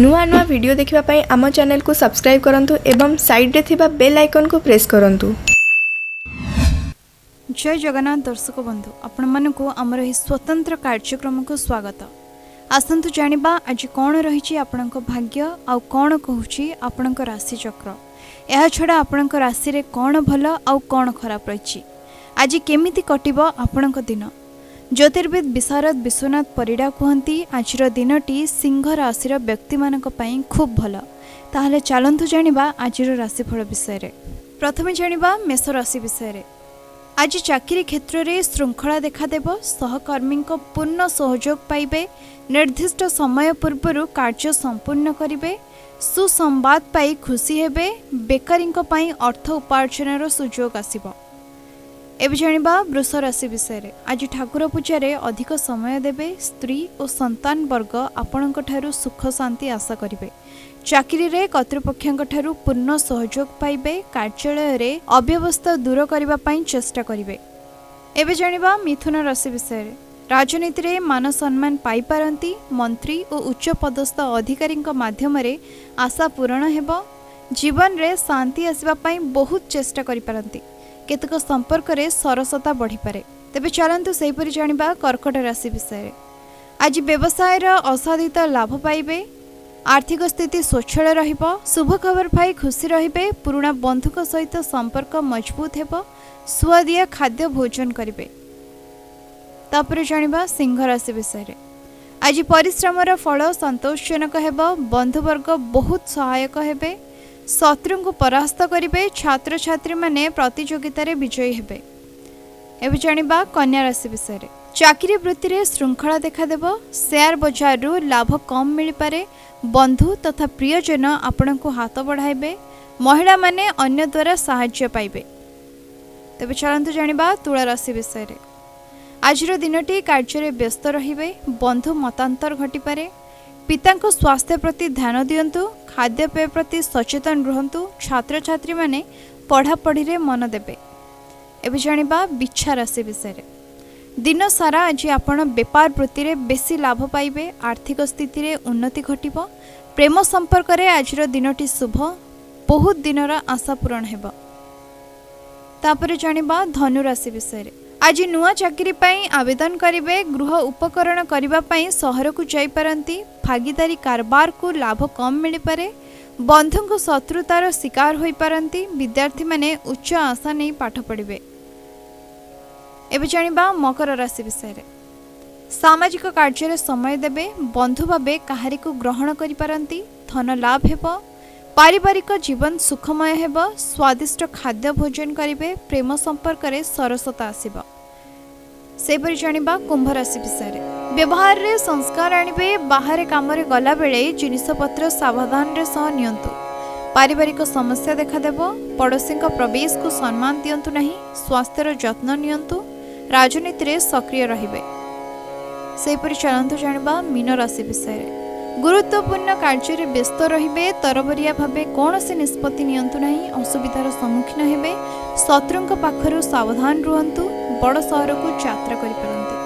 ନୂଆ ନୂଆ ଭିଡ଼ିଓ ଦେଖିବା ପାଇଁ ଆମ ଚ୍ୟାନେଲକୁ ସବସ୍କ୍ରାଇବ୍ କରନ୍ତୁ ଏବଂ ସାଇଡ଼୍ରେ ଥିବା ବେଲ୍ ଆଇକନ୍କୁ ପ୍ରେସ୍ କରନ୍ତୁ। ଜୟ ଜଗନ୍ନାଥ ଦର୍ଶକ ବନ୍ଧୁ, ଆପଣମାନଙ୍କୁ ଆମର ଏହି ସ୍ୱତନ୍ତ୍ର କାର୍ଯ୍ୟକ୍ରମକୁ ସ୍ୱାଗତ। ଆସନ୍ତୁ ଜାଣିବା ଆଜି କ'ଣ ରହିଛି ଆପଣଙ୍କ ଭାଗ୍ୟ ଆଉ କ'ଣ କହୁଛି ଆପଣଙ୍କ ରାଶିଚକ୍ର। ଏହାଛଡ଼ା ଆପଣଙ୍କ ରାଶିରେ କ'ଣ ଭଲ ଆଉ କ'ଣ ଖରାପ ରହିଛି, ଆଜି କେମିତି କଟିବ ଆପଣଙ୍କ ଦିନ। ଜ୍ୟୋତିର୍ବିଦ ବିଶାରଦ ବିଶ୍ୱନାଥ ପରିଡ଼ା କୁହନ୍ତି, ଆଜିର ଦିନଟି ସିଂହ ରାଶିର ବ୍ୟକ୍ତିମାନଙ୍କ ପାଇଁ ଖୁବ୍ ଭଲ। ତାହେଲେ ଚାଲନ୍ତୁ ଜାଣିବା ଆଜିର ରାଶିଫଳ ବିଷୟରେ। ପ୍ରଥମେ ଜାଣିବା ମେଷ ରାଶି ବିଷୟରେ। ଆଜି ଚାକିରି କ୍ଷେତ୍ରରେ ଶୃଙ୍ଖଳା ଦେଖାଦେବ। ସହକର୍ମୀଙ୍କ ପୂର୍ଣ୍ଣ ସହଯୋଗ ପାଇବେ। ନିର୍ଦ୍ଦିଷ୍ଟ ସମୟ ପୂର୍ବରୁ କାର୍ଯ୍ୟ ସମ୍ପୂର୍ଣ୍ଣ କରିବେ। ସୁସମ୍ବାଦ ପାଇ ଖୁସି ହେବେ। ବେକାରୀଙ୍କ ପାଇଁ ଅର୍ଥ ଉପାର୍ଜନର ସୁଯୋଗ ଆସିବ। ଏବେ ଜାଣିବା ବୃଷ ରାଶି ବିଷୟରେ। ଆଜି ଠାକୁର ପୂଜାରେ ଅଧିକ ସମୟ ଦେବେ। ସ୍ତ୍ରୀ ଓ ସନ୍ତାନ ବର୍ଗ ଆପଣଙ୍କଠାରୁ ସୁଖ ଶାନ୍ତି ଆଶା କରିବେ। ଚାକିରିରେ କର୍ତ୍ତୃପକ୍ଷଙ୍କଠାରୁ ପୂର୍ଣ୍ଣ ସହଯୋଗ ପାଇବେ। କାର୍ଯ୍ୟାଳୟରେ ଅବ୍ୟବସ୍ଥା ଦୂର କରିବା ପାଇଁ ଚେଷ୍ଟା କରିବେ। ଏବେ ଜାଣିବା ମିଥୁନ ରାଶି ବିଷୟରେ। ରାଜନୀତିରେ ମାନ ସମ୍ମାନ ପାଇପାରନ୍ତି। ମନ୍ତ୍ରୀ ଓ ଉଚ୍ଚ ପଦସ୍ଥ ଅଧିକାରୀଙ୍କ ମାଧ୍ୟମରେ ଆଶା ପୂରଣ ହେବ। ଜୀବନରେ ଶାନ୍ତି ଆସିବା ପାଇଁ ବହୁତ ଚେଷ୍ଟା କରିପାରନ୍ତି। କେତେକ ସମ୍ପର୍କରେ ସରସତା ବଢ଼ିପାରେ। ତେବେ ଚାଲନ୍ତୁ ସେହିପରି ଜାଣିବା କର୍କଟ ରାଶି ବିଷୟରେ। ଆଜି ବ୍ୟବସାୟର ଅସାଧିତ ଲାଭ ପାଇବେ। ଆର୍ଥିକ ସ୍ଥିତି ସ୍ୱଚ୍ଛଳ ରହିବ। ଶୁଭ ଖବର ପାଇ ଖୁସି ରହିବେ। ପୁରୁଣା ବନ୍ଧୁଙ୍କ ସହିତ ସମ୍ପର୍କ ମଜବୁତ ହେବ। ସୁଆଦିଆ ଖାଦ୍ୟ ଭୋଜନ କରିବେ। ତାପରେ ଜାଣିବା ସିଂହ ରାଶି ବିଷୟରେ। ଆଜି ପରିଶ୍ରମର ଫଳ ସନ୍ତୋଷଜନକ ହେବ। ବନ୍ଧୁବର୍ଗ ବହୁତ ସହାୟକ ହେବେ। ଶତ୍ରୁଙ୍କୁ ପରାସ୍ତ କରିବେ। ଛାତ୍ରଛାତ୍ରୀମାନେ ପ୍ରତିଯୋଗିତାରେ ବିଜୟୀ ହେବେ। ଏବେ ଜାଣିବା କନ୍ୟା ରାଶି ବିଷୟରେ। ଚାକିରି ବୃତ୍ତିରେ ଶୃଙ୍ଖଳା ଦେଖାଦେବ। ସେୟାର ବଜାରରୁ ଲାଭ କମ୍ ମିଳିପାରେ। ବନ୍ଧୁ ତଥା ପ୍ରିୟଜନ ଆପଣଙ୍କୁ ହାତ ବଢ଼ାଇବେ। ମହିଳାମାନେ ଅନ୍ୟ ଦ୍ୱାରା ସାହାଯ୍ୟ ପାଇବେ। ତେବେ ଚାଲନ୍ତୁ ଜାଣିବା ତୁଳା ରାଶି ବିଷୟରେ। ଆଜିର ଦିନଟି କାର୍ଯ୍ୟରେ ବ୍ୟସ୍ତ ରହିବେ। ବନ୍ଧୁ ମତାନ୍ତର ଘଟିପାରେ। ପିତାଙ୍କ ସ୍ୱାସ୍ଥ୍ୟ ପ୍ରତି ଧ୍ୟାନ ଦିଅନ୍ତୁ। ଖାଦ୍ୟପେୟ ପ୍ରତି ସଚେତନ ରୁହନ୍ତୁ। ଛାତ୍ରଛାତ୍ରୀମାନେ ପଢ଼ାପଢ଼ିରେ ମନ ଦେବେ। ଏବେ ଜାଣିବା ବିଛା ରାଶି ବିଷୟରେ। ଦିନ ସାରା ଆଜି ଆପଣ ବେପାର ବୃତ୍ତିରେ ବେଶୀ ଲାଭ ପାଇବେ। ଆର୍ଥିକ ସ୍ଥିତିରେ ଉନ୍ନତି ଘଟିବ। ପ୍ରେମ ସମ୍ପର୍କରେ ଆଜିର ଦିନଟି ଶୁଭ। ବହୁତ ଦିନର ଆଶା ପୂରଣ ହେବ। ତାପରେ ଜାଣିବା ଧନୁ ରାଶି ବିଷୟରେ। ଆଜି ନୂଆ ଚାକିରି ପାଇଁ ଆବେଦନ କରିବେ। ଗୃହ ଉପକରଣ କରିବା ପାଇଁ ସହରକୁ ଯାଇପାରନ୍ତି। ଭାଗିଦାରୀ କାରବାରକୁ ଲାଭ କମ୍ ମିଳିପାରେ। ବନ୍ଧୁଙ୍କ ଶତ୍ରୁତାର ଶିକାର ହୋଇପାରନ୍ତି। ବିଦ୍ୟାର୍ଥୀମାନେ ଉଚ୍ଚ ଆଶା ନେଇ ପାଠ ପଢ଼ିବେ। ଏବେ ଜାଣିବା ମକର ରାଶି ବିଷୟରେ। ସାମାଜିକ କାର୍ଯ୍ୟରେ ସମୟ ଦେବେ। ବନ୍ଧୁ ଭାବେ କାହାରିକୁ ଗ୍ରହଣ କରିପାରନ୍ତି। ଧନ ଲାଭ ହେବ। ପାରିବାରିକ ଜୀବନ ସୁଖମୟ ହେବ। ସ୍ୱାଦିଷ୍ଟ ଖାଦ୍ୟ ଭୋଜନ କରିବେ। ପ୍ରେମ ସମ୍ପର୍କରେ ସରସତା ଆସିବ। ସେହିପରି ଜାଣିବା କୁମ୍ଭ ରାଶି ବିଷୟରେ। ବ୍ୟବହାରରେ ସଂସ୍କାର ଆଣିବେ। ବାହାରେ କାମରେ ଗଲାବେଳେ ଜିନିଷପତ୍ର ସାବଧାନରେ ସହ ନିଅନ୍ତୁ। ପାରିବାରିକ ସମସ୍ୟା ଦେଖାଦେବ। ପଡ଼ୋଶୀଙ୍କ ପ୍ରବେଶକୁ ସମ୍ମାନ ଦିଅନ୍ତୁ ନାହିଁ। ସ୍ୱାସ୍ଥ୍ୟର ଯତ୍ନ ନିଅନ୍ତୁ। ରାଜନୀତିରେ ସକ୍ରିୟ ରହିବେ। ସେହିପରି ଚାଲନ୍ତୁ ଜାଣିବା ମୀନ ରାଶି ବିଷୟରେ। ଗୁରୁତ୍ୱପୂର୍ଣ୍ଣ କାର୍ଯ୍ୟରେ ବ୍ୟସ୍ତ ରହିବେ। ତରବରିଆ ଭାବେ କୌଣସି ନିଷ୍ପତ୍ତି ନିଅନ୍ତୁ ନାହିଁ। ଅସୁବିଧାର ସମ୍ମୁଖୀନ ହେବେ। ଶତ୍ରୁଙ୍କ ପାଖରୁ ସାବଧାନ ରୁହନ୍ତୁ। ବଡ଼ ସହରକୁ ଯାତ୍ରା କରିପାରନ୍ତି।